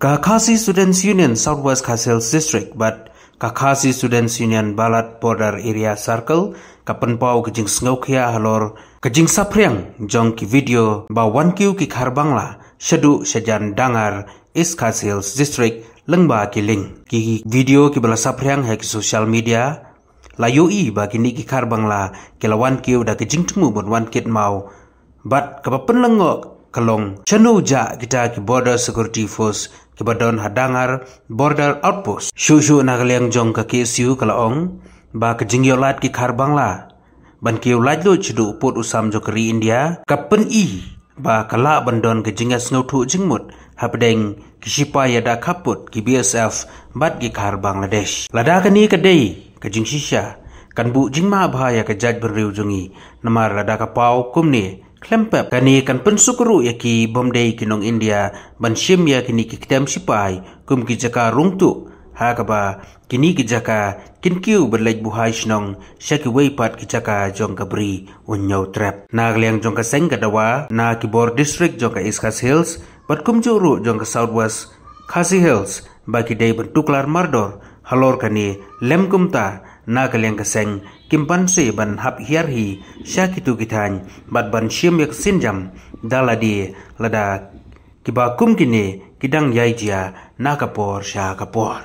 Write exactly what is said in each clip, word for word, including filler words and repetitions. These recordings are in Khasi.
Ka Khasi Students Union South West Khasi Hills District bad ka Khasi Students Union Balat Border Area Circle ka pynpaw ka jingsngewkhia halor ka jingsaphriang jong ki video ba wan kiew ki Khar Bangla shaduh shajan Dangar, East Khasi Hills District, lyngba ki link. Ki video kiba la saphriang ha ki social media la ïohi ba kine ki Khar Bangla ki la wan kiew da ka jingthmu ban wan kit maw. Bad kaba pynlyngngoh ka long shano jah kita ki Border Security Force kiba don ha Dangar Border Outpost. Shuh shuh na ka liang jong ka K S U ka la ong ba ka jingïohlad ki Khar Bangla ban kiew laitluid shaduh u pud u sam jong ka ri India ka pyni ba ka lah ban don ka jingïasngewthuh jingmut hapdeng ki shipai ïada khappud ki B S F bad ki Khar Bangladesh. Lada kane ka dei ka jingshisha, kan buh jingma bha ïa ka jaitbynriew jong ngi, namar lada ka paw kumne khlem pep, kane kan pynsuk ruh ïa ki bym dei ki nong India ban shim ïa kine ki ktem shipai kum ki jaka rung tuh, ha kaba kine ki jaka kin kiew ban leit buhai shnong sha kiwei pat ki jaka jong ka Bri u Hynñiewtrep. Na ka liang jong ka seng ka dawa na ki bor district jong ka East Khasi Hills bad kumjuh ruh jong ka South West Khasi Hills ba ki dei ban tuklar mardor halor kane, lym kumta na ka liang ka seng kim banse ban hap hiar hi sha kito ki thaiñ bad ban shim ïa ka sienjam da lade lada kiba kum kine ki dang ïai jia na ka por sha ka por.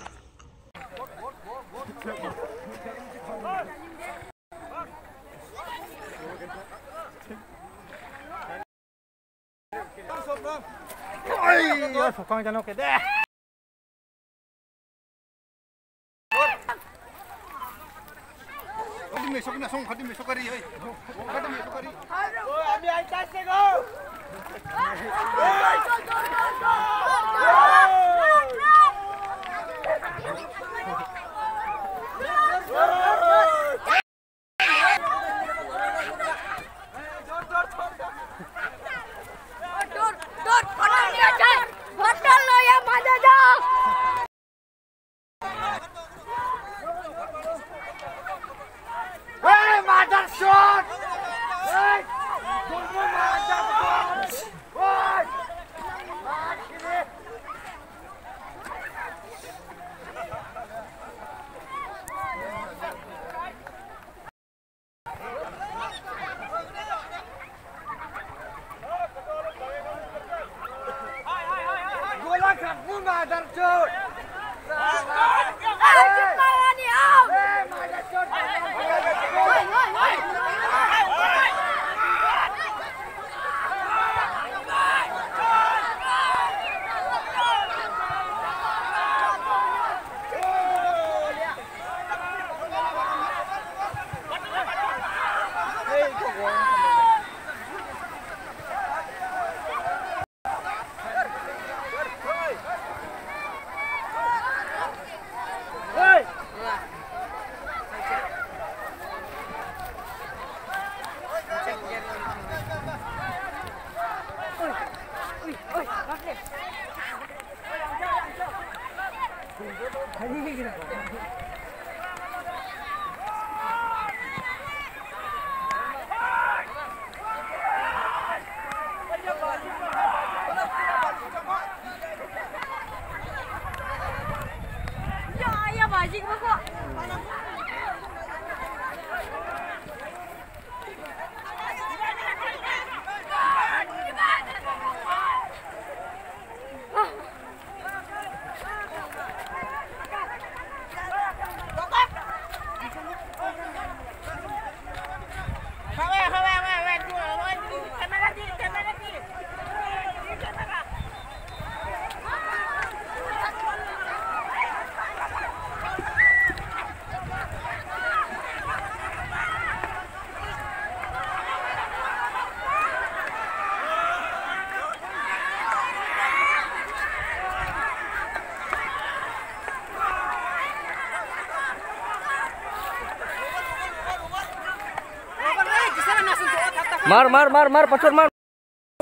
Mar, mar, mar, mar, pachor mar.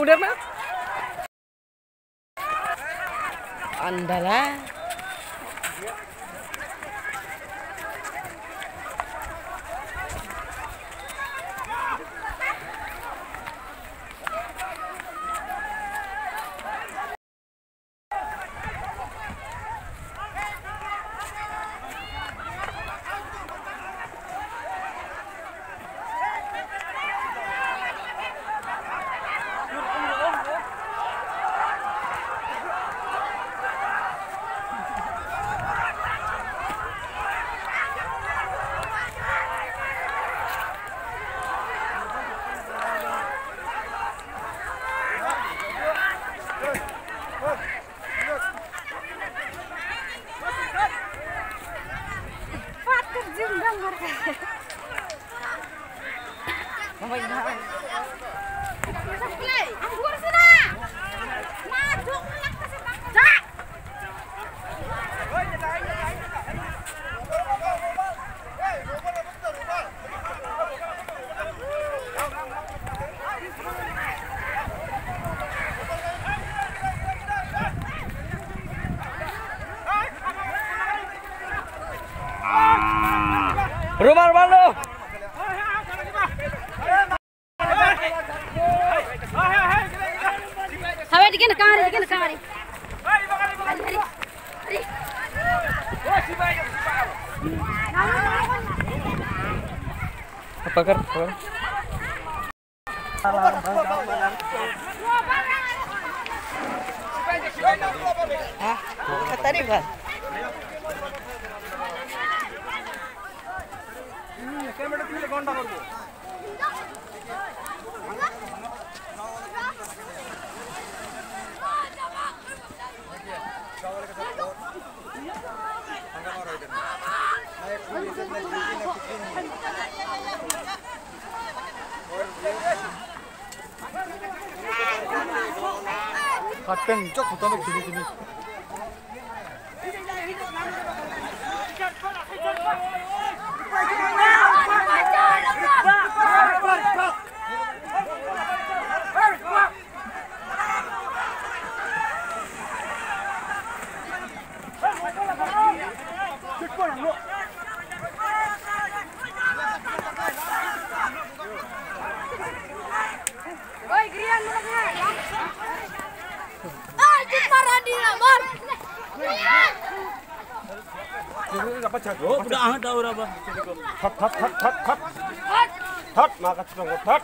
Udah, mar. Andala. Rumal, rumal lu. Hawe, dikit na kari, dikit na kari. Pakar, pakar. Hah? Kata dia, Bang. Kapten, cok, foto mek sini, sini. Udah, ah, dah, udah, bah. Thot, thot, thot, thot, thot. Thot, ma ka chutang ko, thot.